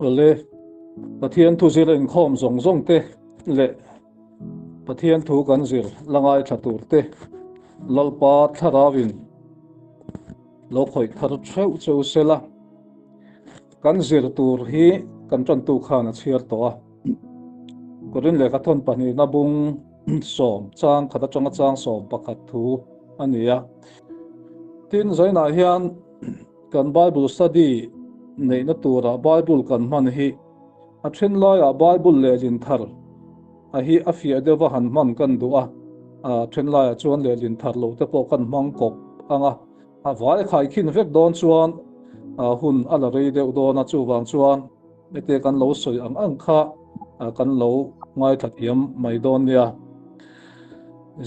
Awle, Pathian thu zir inkhawm zawng zawng te leh Pathian thu kan zir la ngaithla tur te Lalpa thlarauin lo khawih thar theuh cheu sela. Kan zir tur hi kan tantu khan a chhiar tawh a. Korin lehkha thawn pahnihna bung sawm chang khat atanga chang 11 thu a ni a. Tin, zainah hian kan Bible study neihna tura Bible kan hman hi a then laiah Bible lehlin thar a hi a fiah deuha han hman kan duh a, a then laiah chuan lehlin thar loh te pawh kan hmang kawp ang a. A vai khaikhin vek dawn chuan hun a la rei deuh dawn a, chuvang chuan hete kan lo sawi ang ang kha kan lo ngaithla thiam mai dawn nia.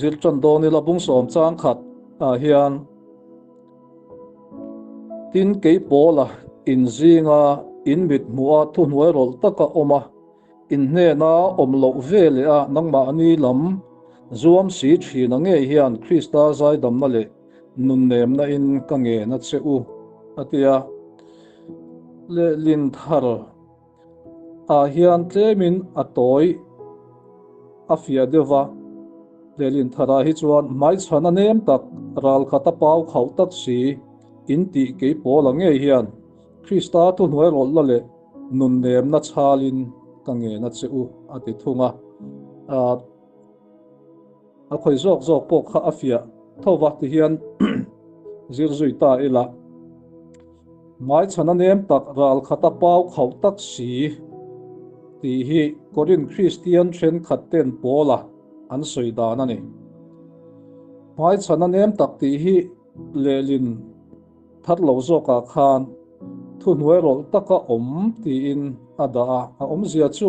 Zir tan dawn ila bung sawm chang khat ah hian tin kei pawla in zinga in mit hmuh a thuhnuai rawlh taka awm a, In hnena awm loh ve leh a nangmahni lam zuam si thin a ngei hian Krista zaidamna leh nunnemna in ka ngen a che u, a ti a. Lehlin thar ah hian tlemin a tawi a fiah deuh va, lehlin thar ah hi chuan hmaichhan a nem tak, ralkhat a pau khauh tak si in tih kei pawl a ngei hian Krista thuhnuai rawlhna leh Nunnemna chhalin ka ngen a che u, a ti thung a. A khawi zawk zawk pawh kha a fiah tho va ti hian zir zui ta ila. Hmaichhana nem tak ral khata pau khauh tak si tih hi Korin Kristian thenkhat ten Paula an sawi dan a ni. Hmaichhana nem tak tih hi lehlin That lo zawkah khan thuhnuai rawlh taka awm tiin a dah a, a awmzia chu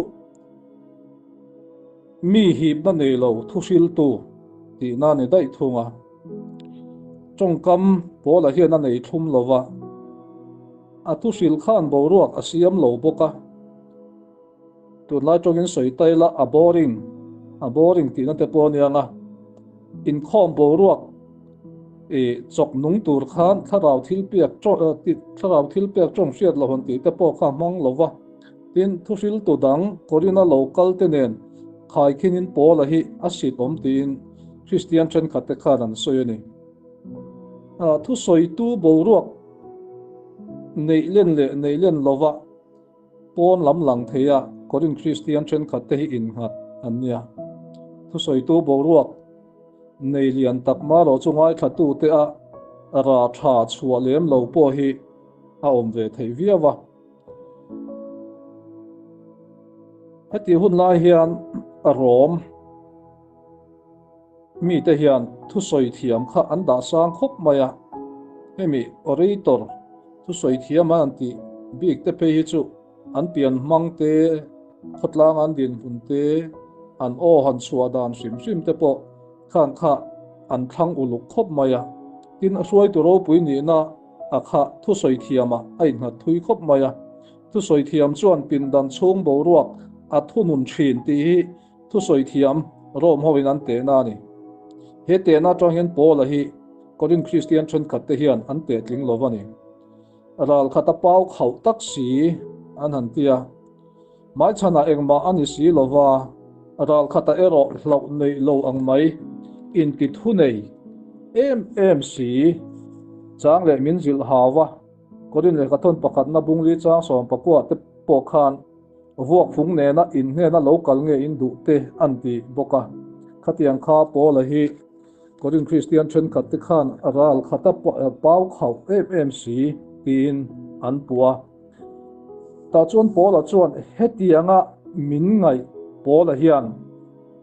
mi hipna nei lo thuhriltu tihna a ni daih thung a. Tawngkam Paula hian a nei thlum lo va, a thuhril khan boruak a siam lo bawk a. Tunlai tawngin sawi ta ila a boring, a boring tihna te pawh a nia nga, inkhawm boruak i chawk nung tur khan thlarau thil pek thlarau thil pek tawng hriat loh han tih te pawh kha hmang lo va. Tin, thuhriltu dang Korinth-a lo kal te nen khaikhinin Paula hi a sit awm tiin Kristian thenkhat te khan an sawi a ni. Thusawitu boruak neih len leh neih len lova Pawn lam lang thei a, Korin Kristian thenkhat te hi innghat an nia. Thusawitu boruak nei lian tak marawh chu ngaithla te a ra tha chhuah lem lo pawh hi a awm ve theih viau a. Heti hun lai hian Rom mite hian thusawi thiam kha an dah sang khawp mai a, hemi orator thusawi thiam an tih bik te phei hi chu an pian hmang te, khawtlang an dinhmun te, an aw han chhuah dan hrim hrim te pawh khan kha an thlang uluk khawp mai a. Tin, a hruaitu ropui nihna a kha thusawi thiamah a innghat thui khawp mai a. Thusawi thiam chuan pindan chhung boruak a thunun thin tih hi Thusawi thiam Rome hoin an tehna a ni. He tehna atang hian Paula hi Korinth Kristian thenkhat te hian an teh tling lo va ni. Ral khat a pau khauh tak si an han ti a. Hmaichhanah engmah a ni si lo va, ral khatah erawh hlauh neih lo ang mai inti thu nei em em si chang leh min zilh hau va. Korinth lehkha thawn pakhatna bungli chang 19 te pawh khan Vuak fung nena in hnena lo kal nge in duh te an ti bawk a. Khatiang kha Paula hi Korinth Kristian thenkhat te khan ral khata pau khauh em em si tiin an puh a. Tah chuan Paula chuan hetianga min ngaih Paula hian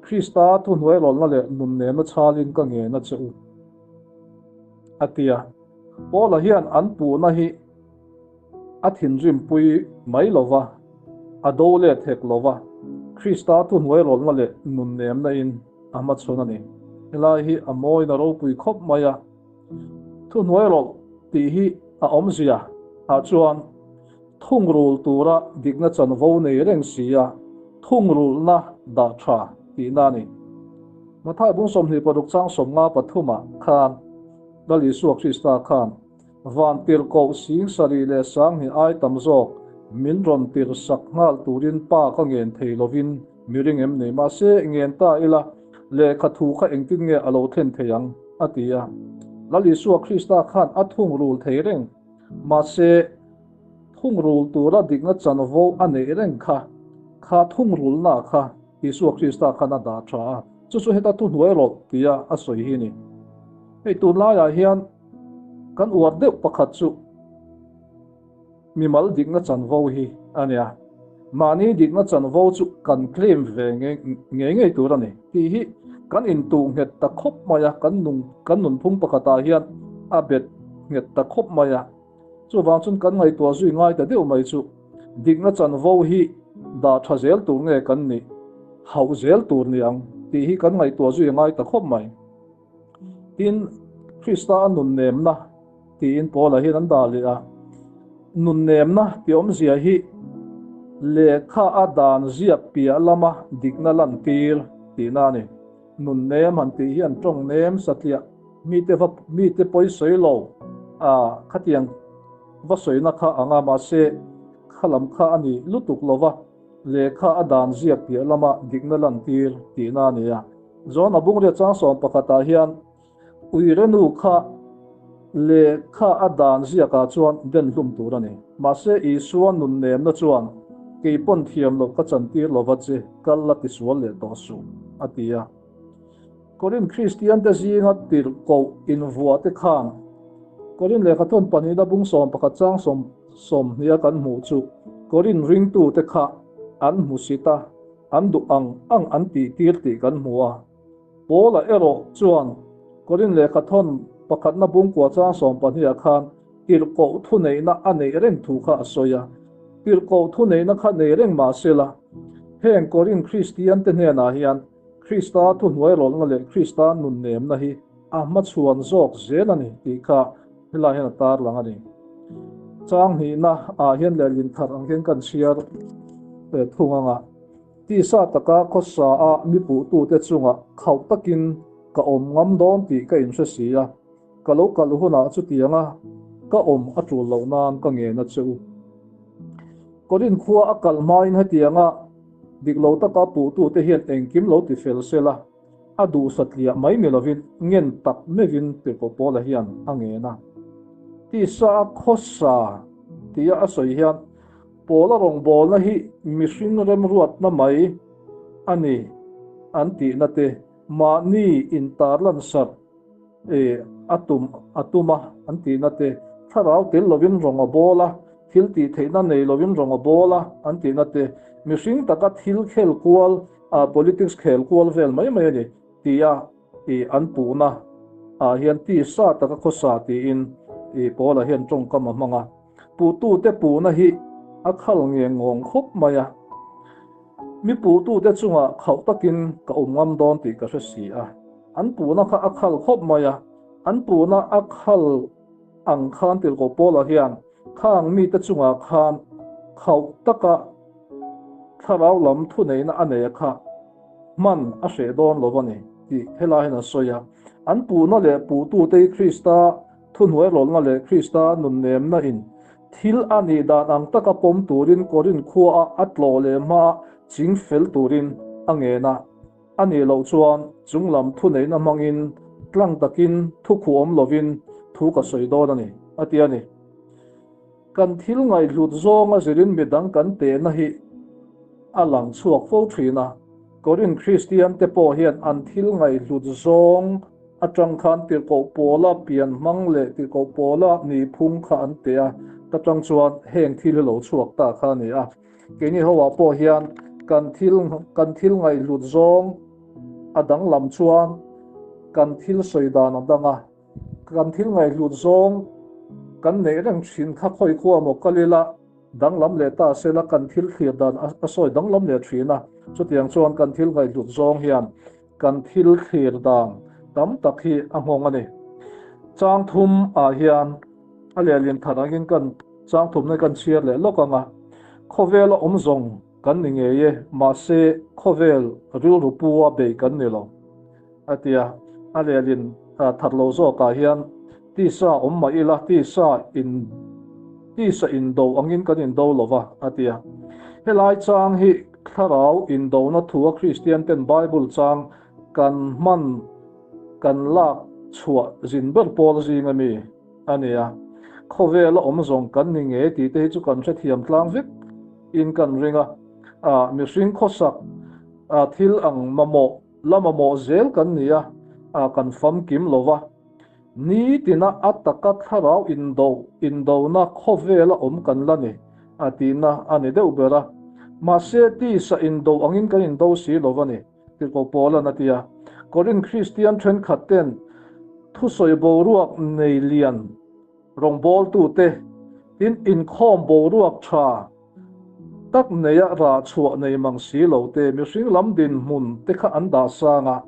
Krista thuhnuai rawlna leh nunnemna chhalin ka ngen a che u a ti a. Paula hian an puhna hi A thinrimpui mai lo va, a do let hek lo va, Krista thuhnuai rawlna leh nunnemna in a hmachhawn a ni. Helai hi a mawiin a ropui khawp mai a, thuhnuai rawlh tih hi a awmzia ah chuan thungrul tura dikna chanvo nei reng si a, thungrulhna dah tha tihna a ni. Mathai bung 26 chang 53 ah khan Lal Isua Krista khan Van tirhkoh 72,000 ai tam zawk Min rawn tirh sak nghal turin pa ka ngen thei lovin mi ring em ni? Mahse, ngen ta ila, lehkha thu kha engtin nge a lo thlen thei ang? a ti a. Lal Isua Krista khan a thungrul thei reng. Mahse, thungrul tura dikna chanvo a neih reng kha, kha thungrulna kha Isua Krista khan a dah tha a. Chu chu heta thuhnuai rawlh tia a sawi hi a ni. Hei tunlaiah hian kan uar deuh pakhat chu, Mimal dikna chanvo hi a nia. Mahni dikna chanvo chu kan claim ve ngei ngei tur a ni tih hi kan intuh nghet ta khawp mai a, kan nung kan nunphung pakhatah hian a bet nghet ta khawp mai a. Chuvang chuan kan ngaihtuah zui ngai ta deuh mai chu dikna chanvo hi dah tha zel tur nge kan nih hauh zel tur ni ang tih hi kan ngaihtuah zui ngai ta khawp mai. Tin, Krista a nunnemna tiin Paula hian an dah leh a. Nunnemna tih awmzia hi lehkha a dan ziak piah lama dikna lantir tihna a ni. Nunnem han tih hian tawng nem satliah mite va mite pawi sawi lo a khatiang va sawina kha ang a, mahse kha lam kha a ni lutuk lo va, lehkha a dan ziak piah lama dikna lantir tihna a ni a. Zawn a bungriat chang sawm pakhatah hian Uirenu kha lehkha a dan ziakah chuan den hlum tur a ni. Mahse Isua nunnemna chuan kei pawn thiam loh ka chantir lova che, kal la tisual leh tawh suh, a ti a. Korin Kristiante zinga tirhkoh invuah te khan Korin lehkhathawn pahnihna bung 11 chang 20 a kan hmuh chu Korin ringtute kha an hmusit a, An duh ang ang an tih tir tih kan hmu a. Paula erawh chuan Korin lehkhathawn pakhatna bungkua chang 12 ah khan tirhkoh thuneihna a neih reng thu kha a sawi a. Tirhkoh thuneihna kha nei reng mah sela, heng Korin Kristiante hnenah hian Krista thuhnuairawlna leh Krista nunnemna hi a hmachhuan zawk zel a ni tih kha helai hian a tarlang a ni. Chang hnihna ah hian lehlin thar ang hian kan chhiar thung ang a, tisa taka khawsa a mi puhtute chungah khauh takin ka awm ngam dawn tih ka inhre si a, ka lo kalh hunah chutianga ka awm a tul loh nan ka ngen a che u. Korin khua a kalh hmain hetianga dik lo taka puhtute hian engkim lo ti fel sela, A duh satliah mai ni lovin ngen tak meuhin Tirhkoh Paula hian a ngen a. Tisa a khawsa tia a sawi hian Paula rawngbawlna hi mihring remruatna mai a ni an tihna te mahni intarlansarh a tum a tum a an tihna te, thlarau tel lovin rawng a bawl a, thil tih theihna nei lovin rawng a bawl a an tihna te, mihring taka thil khel kual a politics khel kual vel mai mai a ni tia i an puhna ah hian tisa taka khawsa tiin i Paula hian tawngkam a hmang a. Puhtute puhna hi a khal nge ngawng khawp mai a. Mi puhtute chungah khauh takin ka awm ngam dawn tih ka hre si a. An puhna kha a khal khawp mai a. An puhna a khal ang khan Tirhkoh Paula hian khang mite chungah khan khauh taka thlarau lam thuneihna a nei a kha hman a hreh dawn lo a ni tih helai hian a sawi a. An puhna leh puhtute hi Krista Thuhnuairawlna leh Krista nunnemna in thil a nih dan ang taka pawm turin Korin khuaa a tlawh leh hmaa ching fel turin a ngen a. A nih loh chuan chunglam thuneihna hmangin tlang takin thu khuh awm lovin thu ka sawi dawn a ni, a ti a ni. Kan thil ngaihhlut zawnga zirin midang kan tehna hi a lang chhuak fo thin a. Korin Kristiante pawh hian an thil ngaihhlut zawng Atang khan tirhkoh pawla pian hmang leh tirhkoh pawla ni phung kha an teh a, ta tang chuan heng thil hi lo chhuak ta kha a ni a. Keini ho ah pawh hian kan thil kan thil ngaihhlut zawng a danglam chuan kan thil sawi dan a dang a, kan thil ngaihhlut zawng kan neih reng thin kha khawi khua maw kal ila danglam leh ta sela kan thil thlir dan a sawi danglam leh thin a, chutiang chuan kan thil ngaihhlut zawng hian Kan thil thlir dan tam tak hi a nghawng a ni. Chang thum ah hian a lehlin that angin kan chang thumna kan chhiar leh lawk ang a. Khawvela awm zawng kan ni ngei e, mahse khawvel rilru pu a bei kan ni lo a ti a. A lehlin that lo zawkah hian tisa awm mah ila tisa in Tisa indo angin kan indo lo va, a ti a. Helai chang hi thlarau indona thua Kristian ten Bible chang kan hman kan lak chhuah zin ber pawl zing a mi a ni a. Khawvela awm zawng kan ni ngei tih te hi chu kan hrethiam tlang vek in kan ring a. A mihring khawsak a thil ang mamawh la mamawh zel kan ni a, kan famkim lo va. Nitina a taka thlarau indo indona khawvela awm kan la ni a tihna a ni deuh ber a. Mahse, tisa indo angin kan indo si lo va ni, tirhkoh Paula'n a ti a. Korinth Kristian thenkhat ten thusawi boruak nei lian rawngbawltute tin inkhawm boruak tha tak neia rah chhuah nei mang si lo te, mihring lam dinhmun te kha an dah sang a,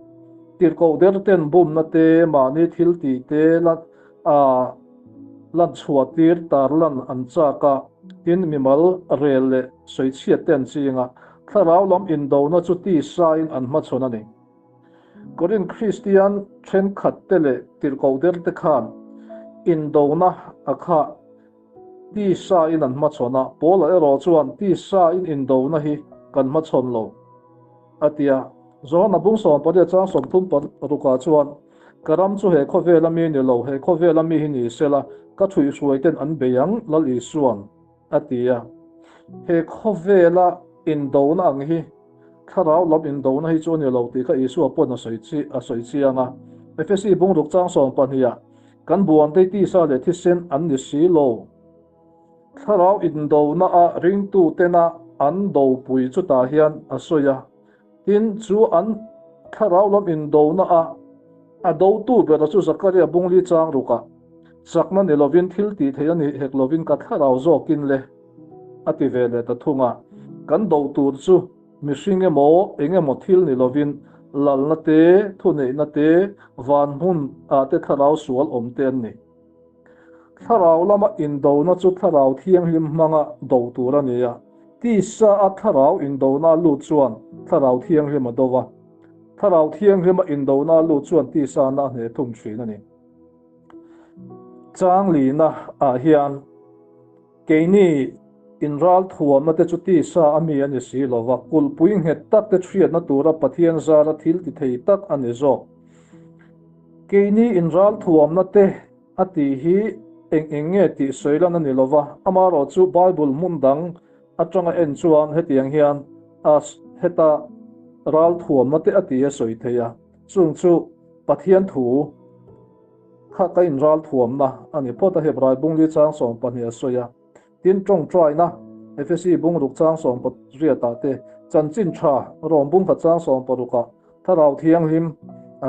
tirhkoh der ten bumna te, mahni thil tih te la a lan chhuah tir tar lan an chak a, tin mimal rel leh sawichhiat te an ching a, thlarau lam indona chu tisain an hmachhawn a ni. Korinth Kristian thenkhat te leh tirhkoh der te khan indona a khah Tisa in an hmachhawn a, Paula erawh chuan tisa in indona hi kan hmachhawn lo, a ti a. Johana bung 18 chang 36 ah chuan, Ka ram chu he khawvela mi ni lo, he khawvela mi hi ni sela, ka thuihhruai ten an bei ang, Lal Isuan, a ti a. He khawvela indona ang hi thlarau lam indona hi chu a ni lo tih kha Isua pawn a sawi chiang a. Efesi bung ruk chang 12 ah, Kan buante tisa leh thisen an ni si lo. Thlarau indona a ringtu tena an dopui chutah hian a sawi a. Tin, chu an thlarau lam indona a a dotu bera chu Zakaria bungli chang rukah chakna ni lovin thil tih theih a ni hek lovin ka thlarau zawkin le a ti ve leh ta thung a. Kan do tur chu Mihring emaw, eng emaw thil ni lovin lalna te, thuneihna te, van hmun ah te thlarau sual awm te an ni. Thlarau lama indona chu thlarau thianghlim hmanga do tur a ni a, tisa a thlarau indona lut chuan thlarau thianghlim a do va, thlarau thianghlima indona lut chuan tisa na a hneh thung thin a ni. Changlina ah hian. Keini inral thuamna te chu tisa a mi a ni si lo va, kulhpui nghet tak te chhiatna tura Pathian zara thil ti thei tak a ni zawk. Keini inral thuamna te a tih hi eng eng nge tih sawi lan a ni lo va, amaherawhchu Bible hmun dang atanga en chuan hetiang hian a heta ral thuamna te a tih a sawi thei a, chung chu Pathian thu. Kha ka inral thuamna a ni phawt a, Hebrai bungli chang 12 a sawi a. Tin, tawngtaina, Efesi bung ruk chang 18 ah te, chanchin tha, Rom bung khat chang 16 ah, Thlarau Thianghlim,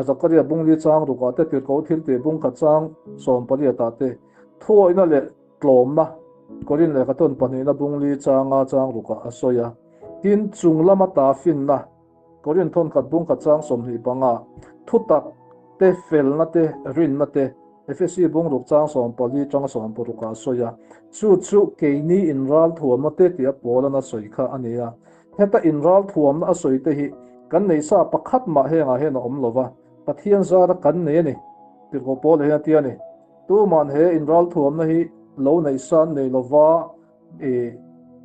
Zakaria bungli chang ruk ah te, Tirhkoh thiltih bung khat chang 18 ah te, thuawihna leh tlawmna, Korin lehkhathawn pahnihna bungli changa chang ruk ah a sawi a. Tin, chung lama ta finna, Korin thawnkhat bung khat chang 25, thutak te, felna te, rinna te, Efesi bung ruk chang 14 tanga 16 ah a sawi a. Chu chu keini inral thuamna te tih a Paula'n a sawi kha a ni a. Heta inral thuamna a sawi te hi kan nei sa pakhat mah hengah hian a awm lo va, Pathian zara kan nei a ni. Tirhkoh Paula hian a ti a ni. Tuman he inral thuamna hi lo neih san nei lova I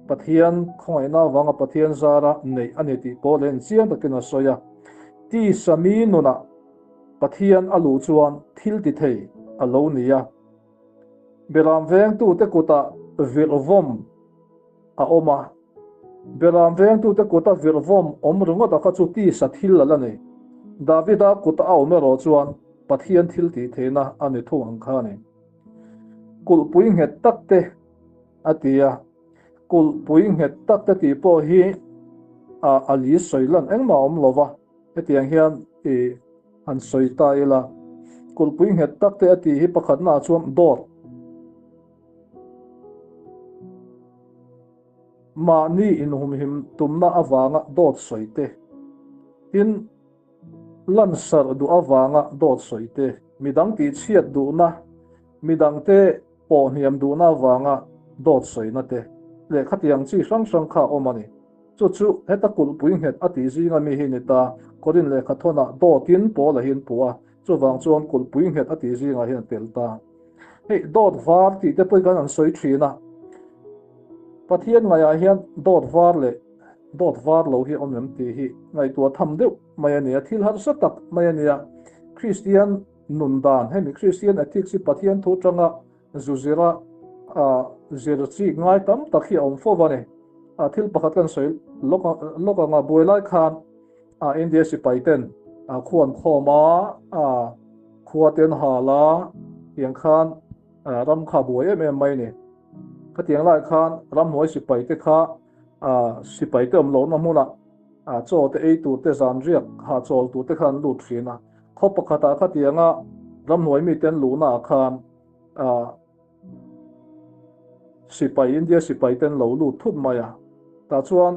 Pathian khawngaihna avanga Pathian zara neih a ni tih pawh leh inchiang takin a sawi a. Tisa mi nunah Pathian a luh chuan thil ti thei a lo ni a. Beram vengtute kutah virhvawm a awm a. Beram vengtute kuta virhvawm awm ringawt a kha chu tisa thil a la ni. Davida kuta a awm erawh chuan Pathian thil tih theihna a ni thung ang kha a ni. Kulhpui nghet tak te a ti a, kulhpui nghet tak te tih pawh hi a a li sawi lan engmah a awm lo va, hetiang hian i han sawi ta ila, kulhpui nghet tak te a tih hi pakhatnaah chuan dawt. Mahni inhumhim tumna avanga dawt sawi te, tin Lansarh duh avanga dawt sawi te, midang tihchhiat duhna, midangte pawh hniam duhna avanga dawt sawina te leh khatiang chi hrang hrang kha a awm a ni. Chu chu heta kulhpui nghet a tih zinga mi hi ni ta, Korin lehkha thawnah dawtin Paula hi an puh a, chuvang chuan kulhpui nghet a tih zingah hian a tel ta. Hei dawt var tih te pawh hi kan han sawi thin a. Pathian ngaihah hian dawt var leh dawt var lo hi awm em tih hi ngaihtuah tham deuh mai a ni a, thil harsa tak mai a ni a. Kristian nun dan, hemi Kristian ethics hi Pathian thu tanga zu zira zir chik ngai tam tak hi a awm fo a ni. Thil pakhat kan sawi lawk lawk anga buai lai khan India sipai ten khuan khawm a, khua ten hal a, tiang khan ram kha buai em em mai a ni. Khatiang lai khan ramhnuai sipai te kha sipai te awm lohna hmunah chaw te ei tur te zan riak hahchawl tur te kha an lut thin a. Khaw pakhatah khatianga ramhnuai mite an luhnaah khan sipai India sipai te an lo lut thut mai a. Tah chuan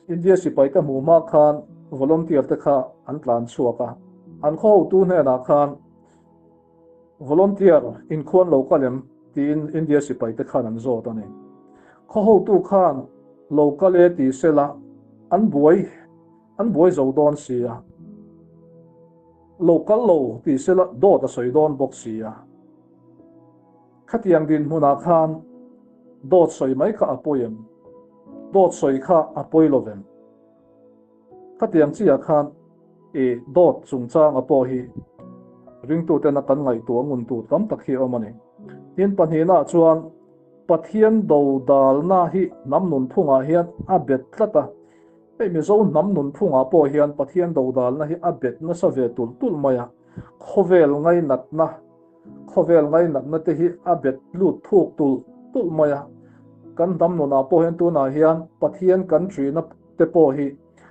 India sipai te hmuh hma khan volunteer te kha an tlan chhuak a. An khaw hotu hnenah khan Volunteer inkhuan lo kal em? tiin India sipaite khan an zawt a ni. Khaw hotu khan lo kal e ti sela an buai an buai zo dawn si a, lo kal lo ti sela dawt a sawi dawn bawk si a. Khatiang dinhmunah khan dawt sawi mai kha a pawi em? Dawt sawi kha a pawi lo vem? Khatiang chiah khan i dawt chungchanga pawh hi ringtutena kan ngaihtuah ngun tur tam tak hi a awm a ni. Tin, pahnihnaah chuan Pathian dodalna hi hnam nunphungah hian a bet tlat a. Hei Mizo hnam nunphungah pawh hian Pathian dodalna hi a bet nasa ve tulh tulh mai a. Khawvel ngainatna, khawvel ngainatna te hi a bet lut thuk tulh tulh mai a. Kan hnam nunah pawh hian tunah hian Pathian kan ṭihna te pawh hi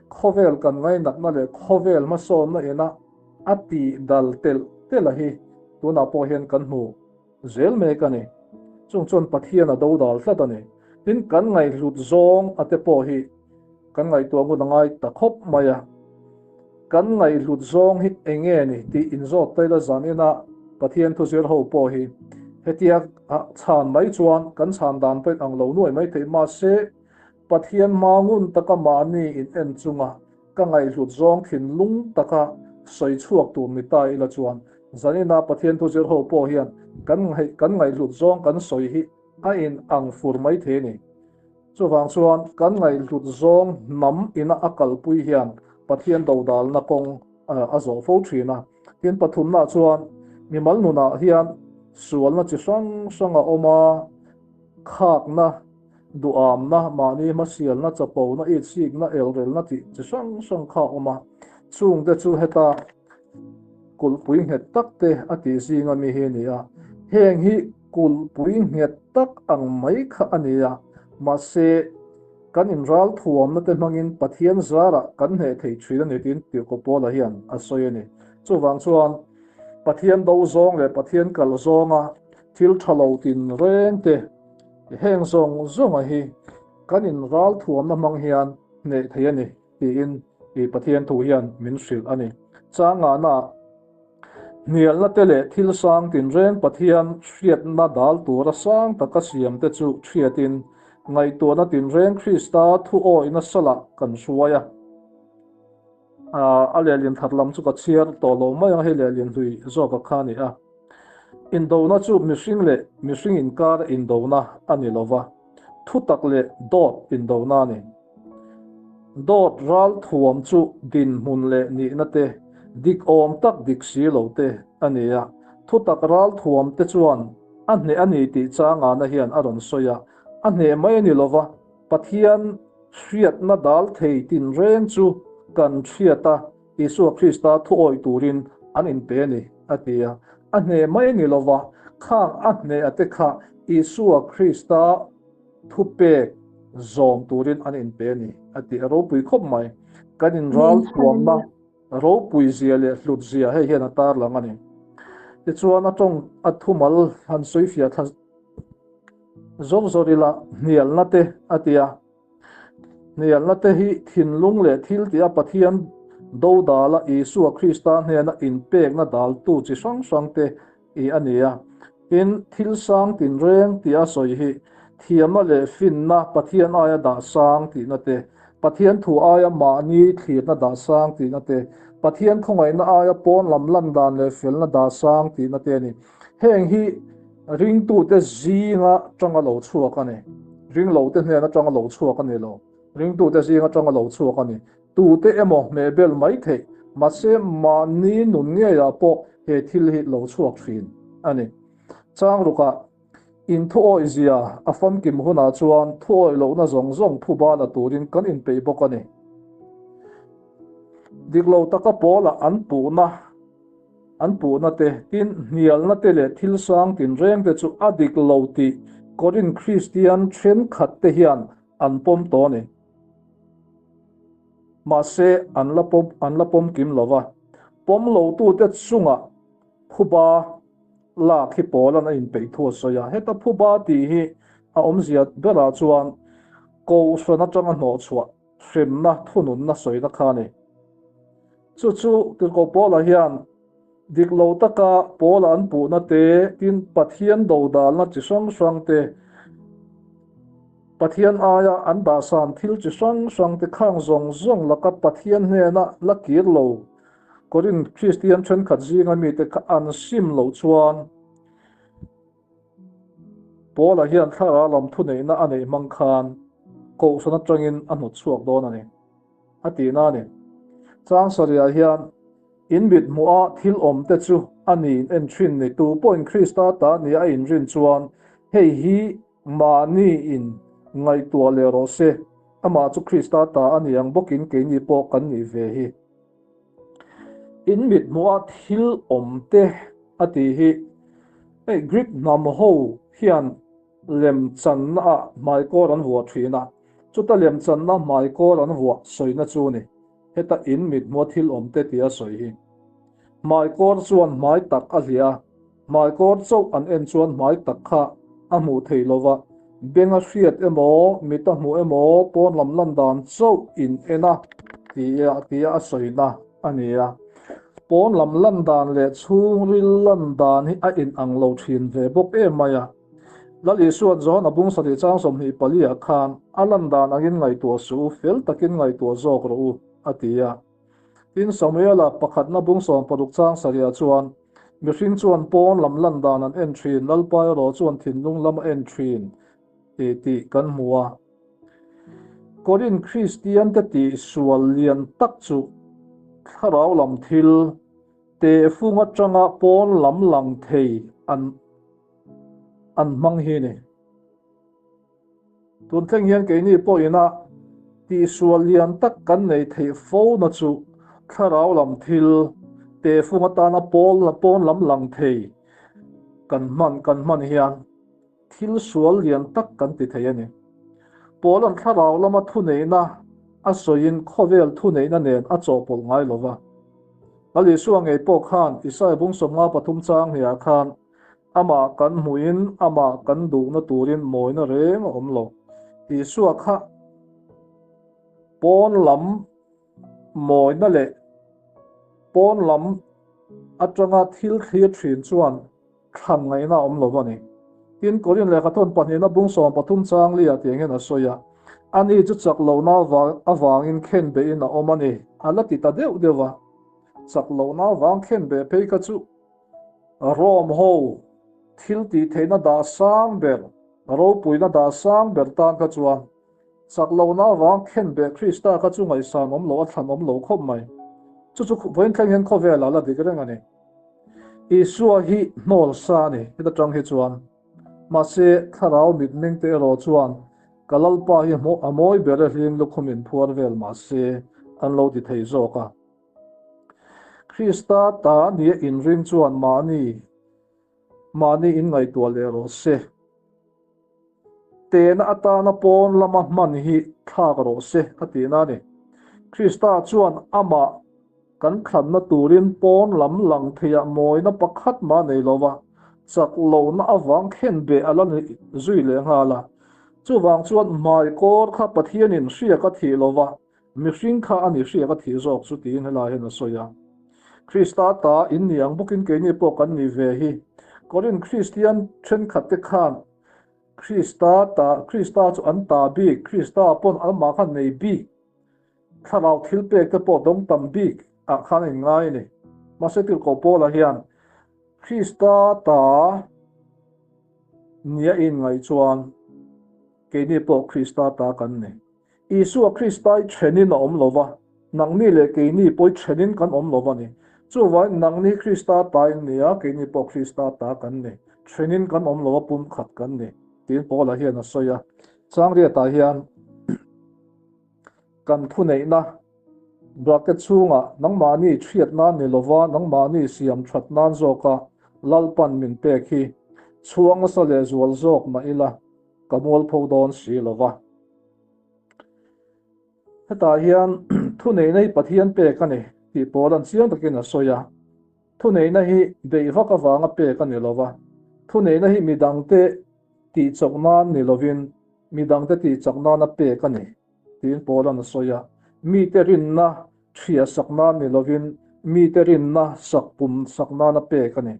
khawvel kan ngainatna leh khawvel hmasawnna ina a tih dal telh telh a hi tunah pawh hian kan hmu zel mek a ni. Chung chuan Pathian a do dal tlat a ni. Tin, kan ngaihhlut zawng a te pawh hi kan ngaihtuah ngun a ngai ta khawp mai a. Kan ngaihhlut zawng hi eng nge ni tih inzawt taila zanina Pathian thuzir ho pawh hi hetia chhan mai chuan kan chhan dan pawhin ang lo nuai mai theih mahse, Pathian hma ngun taka mahni in en chunga ka ngaihhlut zawng thinlung taka sawi chhuak tur ni ta ila chuan zanina Pathian thu zir ho pawh hian kan kan ngaihhlut zawng kan sawi hi a in ang fur mai thei a ni. Chuvang chuan kan ngaihhlut zawng hnam ina a kalpui hian Pathian dodalna kawng a zawh fo thin a. Tin pathumna chuan mimal nunah hian sualna chi hrang hrang a awm a, khakna, Duhamna, mahni hmasialna, chapona, itsikna, elrelna tih chi hrang hrang kha a awm a. Chungte chu heta kulhpui nghet tak te a tih zinga mi hi a ni a. Heng hi kulhpui nghet tak ang mai kha a ni a, mahse kan inral thuamna te hmangin Pathian zarah kan hneh thei thin a ni tiin Tirhkoh Paula hian a sawi a ni. Chuvang chuan Pathian do zawng leh Pathian kal zawnga thil tha lo tinreng te, Heng zawng zawnga hi kan in ral thuamna hmang hian hneh thei a ni tiin i Pathian thu hian min hrilh a ni. Changahna hnialna te leh thil sang tinreng Pathian hriatna dal tura sang taka siam te chu hriatin ngaihtuahna tinreng Krista thu awihna salah kan hruai a. A lehlin that lam chu ka chhiar tawh lo mai ang, hei lehlin hlui zawka kha a ni a. Indona chu mihring leh mihring inkar indona a ni lo va, thutak leh dawt indona a ni. Dawt ral thuam chu dinhmun leh nihna te, dik awm tak dik si lo te a ni a. Thutak ral thuam te chuan a hneh a ni tih changana hian a rawn sawi a, a hneh mai a ni lo va, Pathian hriatna dal thei tinreng chu kan hriat a, Isua Krista thu awih turin an inpe a ni, a ti a. A hneh mai a ni lo va, khang a hneh a te kha Isua Krista thupek zawm turin an inpe a ni, a ti. A ropui khawp mai. Kan inral thuamna ropui zia leh hlut zia hei hian a tarlang a ni. Tichuan a tawng a thumal han sawifiah thla Zawr zawr ila hnialna te a ti a. Hnialna te hi thinlung leh thil tia Pathian dodala Isua Krista hnena inpekna daltu chi hrang hrang te i a ni a. Tin, thil sang tinreng tia sawi hi thiamna leh finna Pathian aia dah sang tihna te, Pathian thu aia mahni thlirna dah sang tihna te, Pathian khawngaihna aia pawn lam lan dan leh felna dah sang tihna te a ni. Heng hi ringtute zinga tanga lo chhuak a ni. Ringlote hnen atanga lo chhuak a ni lo. Ringtute zing atanga lo chhuak a ni. Tute emaw hmehbel mai theih, mahse mahni nun ngeiah pawh he thil hi lo chhuak thin a ni. Chang rukah in thuawih zia a famkim hunah chuan thuawih lohna zawng zawng phuba la turin kan inpeih bawk a ni. Dik lo taka pawlah an puhna an puhna te, tin hnialna te leh thil sang tinreng te chu a dik lo tih Korinth Kristian thenkhat te hian an pawm tawh a ni. Mahse an la pawm an la pawm kim lo va, pawm lotute chungah phuba lak hi Paula'n a inpeih thu a sawi a. Heta phuba tih hi a awmzia berah chuan Kohhran atanga hnawhchhuah hremna thununna sawina kha a ni. Chu chu Tirhkoh Paula hian dik lo taka Paula an puhna te, tin Pathian dodalna chi hrang hrang te, Pathian aia an dahsan thil chi hrang hrang te khang zawng zawng laka Pathian hnena la kir lo Korinth Kristian thenkhat zinga mite kha an sim loh chuan Paula hian thlarau lam thuneihna a neih hmang khan Kohhran atangin a hnawt chhuak dawn a ni. A tihna a ni. Chang sarihah hian in mit hmuha thil awm te chu a niin en thin ni. Tu pawhin Krista ta nia a inrin chuan hei hi mahni in ngaihtuah leh rawh se, amah chu Krista ta a ni ang bawkin keini pawh kan nih ve hi. In mit hmuha thil awm te a tih hi hei Greek hnam ho hian lemchanna ah hmaikawr an vuah thin a. Chuta lemchanna hmaikawr an vuah sawina chu ni. Heta in mit hmua thil awm te tia sawi hi. Hmaikawr chuan hmai tak a hliah a, hmaikawr chauh an en chuan hmai tak kha a hmuh theih lo va, beng a hriat emaw, mit a hmuh emaw, pawn lam lan dan chauh in en a tia tia a sawina a ni a. Pawn lam lan dan leh chhungril lan dan hi a inang lo thin ve bawk em mai a. Lal Isua'n Johana bung sarih chang 24 ah khan a lan dan angin ngaihtuah suh u, fel takin ngaihtuah zawk rawh u, a ti a. Tin, Samuela pakhatna bung 16 chang sarihah chuan, Mihring chuan pawn lam lan dan an en thin, Lalpa erawh chuan thinlung lam a en thin, tih tih kan hmu a. Korinth Kristiante tihsual lian tak chu thlarau lam thil tehfung atanga pawn lam lang thei an an hmang hi ni. Tun thleng hian keini pawhina tihsual lian tak kan nei theih fo na chu thlarau lam thil tehfung atana pawl pawn lam lang thei kan hman kan hman hian thil sual lian tak kan ti thei a ni. Paula'n thlarau lama thuneihna a sawiin khawvel thuneihna nen a chawhpawlh ngai lo va. Lal Isua ngei pawh khan Isaia bung 53 chang hniah khan Amah kan hmuhin amah kan duhna turin mawina reng a awm lo. Isua kha pawn lam mawina leh pawn lam atanga thil thlir thin chuan thlan ngaihna a awm lo a ni. Tin, Korinth lehkhathawn pahnihna bung 13 chang liah tiang hian a sawi a, Ani chu chak lohna avangin khen behin a awm a ni, a la ti ta deuh deuh va. Chak lohna avang khen beh phei kha chu Rome ho thil tih theihna dah sang ber, ropuina dah sang ber tan kha chuan chak lohna avang khen beh Krista kha chu ngaihsan awm lo, a thlan awm lo khawp mai. Chu chu vawiin thleng hian khawvelah la dik reng a ni. Isua hi hnawl sa a ni heta tang hi chuan. Mahse, thlarau mitmeng te erawh chuan ka Lalpa hi a mawi ber e hlim lukhum inphuar vel mahse an lo ti thei zawk a. Krista ta nia inring chuan mahni mahni inngaihtuah leh rawh se. Tehna atana pawn lama hman hi thlak rawh se a tihna a ni. Krista chuan amah kan thlanna turin pawn lam lang theiah mawina pakhat mah nei lo va, chak lohna avang khen beh a la ni zui leh nghal a. Chuvang chuan hmaikawr kha Pathianin hriak a thih lo va, Mihring kha a ni hriak a thih zawk chu tiin helai hian a sawi a. Krista ta in ni ang bawkin keini pawh kan ni ve hi. Korinth Kristian thenkhat te khan Krista ta Krista chu an ta bik, Krista pawn amah khan nei bik, thlarau thil pek te pawh dawng tam bik ah khan a inngai a ni. Mahse Tirhkoh Paula hian Krista ta nia inngaih chuan. keini pawh Krista ta kan ni. Isua Krista hi thenin a awm lo va, nangni leh keini pawh hi thenin kan awm lo va ni. Chuvangin nangni hi Krista ta in ni a, keini pawh Krista ta kan ni. Thenin kan awm lo va, pumkhat kan ni, tiin Paula hian a sawi a. Changriatah hian kan thuneihna bracket chhungah nangmahni thiat nan ni lova, nangmahni siam that nan zawka Lalpan min pek hi chhuang nasa leh zual zawk mah ila, ka mualpho dawn si lo va. Hetah hian thuneihna hi Pathian pek a ni tih pawl an chiang takin a sawi a. Thuneihna hi beih vak avanga pek a ni lo va, thuneihna hi midangte tihchawk nan ni lovin midangte tihchak nana pek a ni tiin pawl an sawi a. Mite rinna Ṭhia sak nan ni lovin mite rinna sak pum sak nana pek a ni.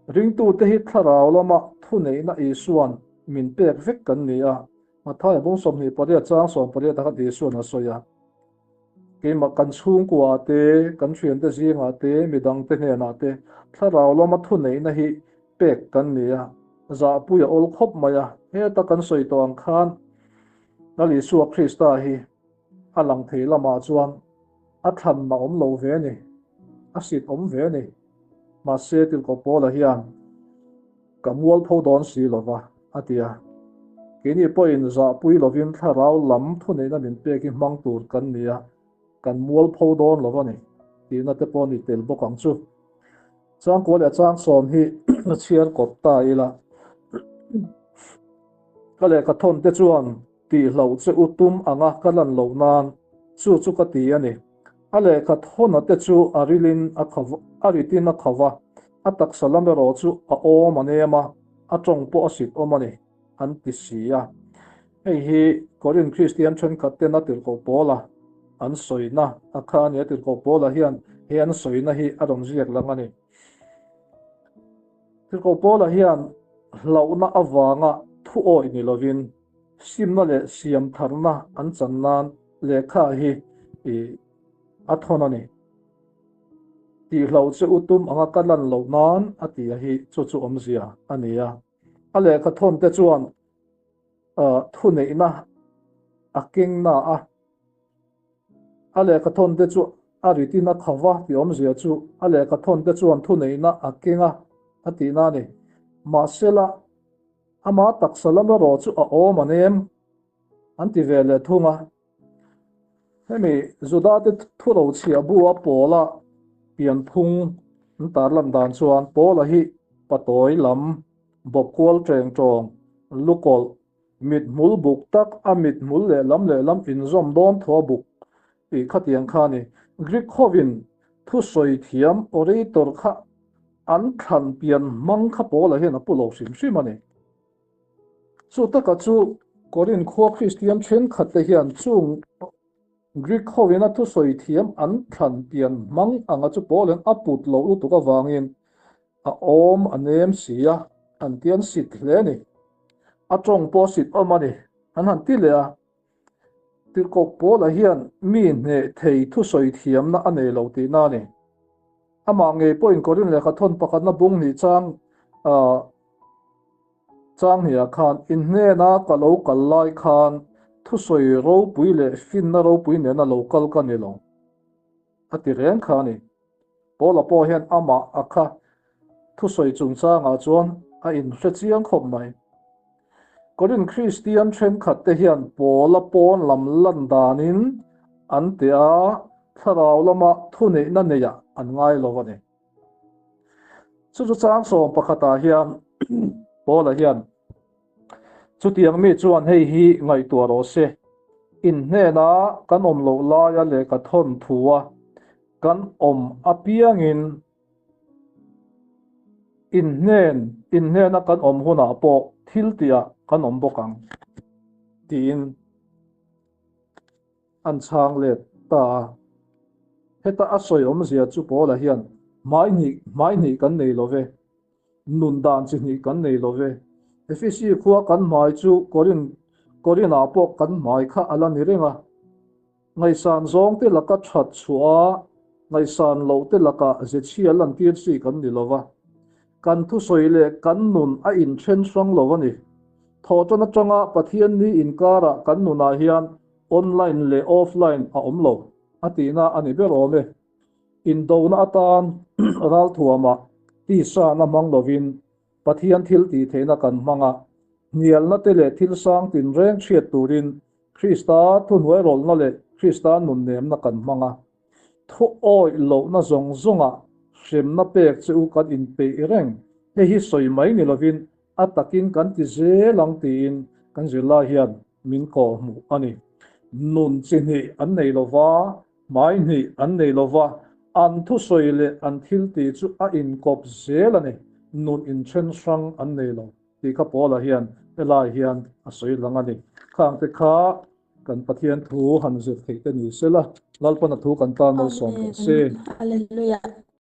Ringtute hi thlarau lama thuneihna Isua'n min pek vek kan ni a, Mathaia bung 28 chang 18 ah khan Isua'n a sawi a, Keimah kan chhungkuaah te, kan ṭhiante zingah te, midangte hnenah te thlarau lama thuneihna hi pek kan ni a, zahpui a awl khawp mai a, heta kan sawi tawh ang khan Lal Isua Krista hi A lang thei lamah chuan a thlan a awm lo ve a ni, a sit awm ve a ni. Mahse Tilkawh Pawla hian ka mualpho dawn si lo va, a ti a. Keini pawhin zahpui lovin thlarau lam thuneihna min pek hi hmang tur kan ni a, kan mualpho dawn lo a ni tihna te pawh a ni tel bawk ang chu. Changkua leh Changsawm hi a chhiar kawp ta ila. Ka lehkhathawn te chuan Tihloh che u tum anga ka lan loh nan chu chu ka ti a ni. A lehkha thawna te chu a rilin a kha a ritin a kha va, a taksa lam erawh chu a awm a nem a, a tawng pawh a sit awm a ni, an ti si a. Hei hi Korin Kristian thenkhat ten a tirhkoh Paula an sawina a kha a ni. A tirhkoh Paula hian he an sawina hi a rawn ziak lang a ni. Tirhkoh Paula hian hlauhna avanga thu awih ni lovin, Simna leh siamtharna an chan nan lehkha hi a thawn a ni. Tihloh che u tum anga ka lan loh nan a ti a hi chu chu awmzia a ni a. A lehkha thawn te chuan thuneihna a keng na a. A lehkha thawn te chu a ritin a kha va tih awmzia chu a lehkha thawn te chuan thuneihna a keng a a tihna a ni. Mahsela Amah taksa lam erawh chu a awm an em? An ti ve leh thung a. Hemi Judate thurochhiah bu a Paula pianphung an tarlan dan chuan Paula hi patawi lam, bawpkual teng tawng, lukawlh, mithmul buk tak a mithmul lehlam lehlam inzawm dawn thaw buk tih khatiang kha a ni. Greek hovin thusawi thiam orator kha An thlan pian hmang kha Paula hian a pu lo hrim hrim a ni. Chu taka chu Korinth khua Kristian thenkhatte hian chung Greek hoin a thusawi thiam an thlan pian hmang anga chu Paula'n a put loh lutuk avangin a awm a nem si a, an ti an sit hle a ni. A tawng pawh a sit awm a ni, an han ti leh a. Tirhkoh Paula hian mi hneh thei thusawi thiamna a nei lo tihna a ni. Amah ngei pawhin Korin lehkha thawn pakhatna bung hnih chang chang hniah khan, In hnena ka lo kal lai khan thusawi ropui leh finna ropui nena lo kal ka ni lo, a ti reng kha a ni. Paula pawh hian amah a kha thusawi chungchangah chuan a inhre chiang khawp mai. Korin Kristian thenkhatte hian Paula pawn lam lan danin an ti a, thlarau lama thuneihna neiah an ngai lo a ni. Chu chu chang sawm pakhatah hian Paula hian chutiang mi chuan hei hi ngaihtuah rawh se, In hnena kan awm loh laia lehkha thawn thua kan awm apiangin In hnen, in hnena kan awm hunah pawh thil tihah kan awm bawk ang, tiin an chhang let ta a. Heta a sawi awmzia chu Paula hian hmai hnih, hmai hnih kan nei lo ve, nun dan chi hnih kan nei lo ve. Efesi khua kan hmai chu Korin, Korinah pawh kan hmai kha a la ni reng a. Ngaihsan zawngte laka that chhuah a, ngaihsan lohte laka zechhia lantir chi kan ni lo va. Kan thusawi leh kan nun a inthen hrang lo a ni. Thawhṭan aṭanga Pathianni inkarah kan nunah hian online leh offline a awm lo a tihna a ni ber awm e. Indona atan ralthuama tisa na hmang lovin Pathian thil tih theihna kan hmang a, hnialna te leh thil sang tinreng hriat turin Krista thuhnuairawlhna leh Krista nunnemna kan hmang a. Thu awih lohna zawng zawngah hremna pek che u kan inpeih reng, hei hi sawi mai ni lovin a takin kan ti zel ang tiin kan zirlai hian min kawhhmuh a ni. Nun chi hnih an nei lova, hmai hnih an nei lova, an thusawi leh an thiltih chu a inkawp zel a ni. Nun inthen hrang an nei lo tih kha Paula hian helai hian a sawi lang a ni. Khangte kha Kan Pathian thu han zir theih te ni sela, Lalpan a thu kan tan malsawm rawh se. Amen. Hallelujah.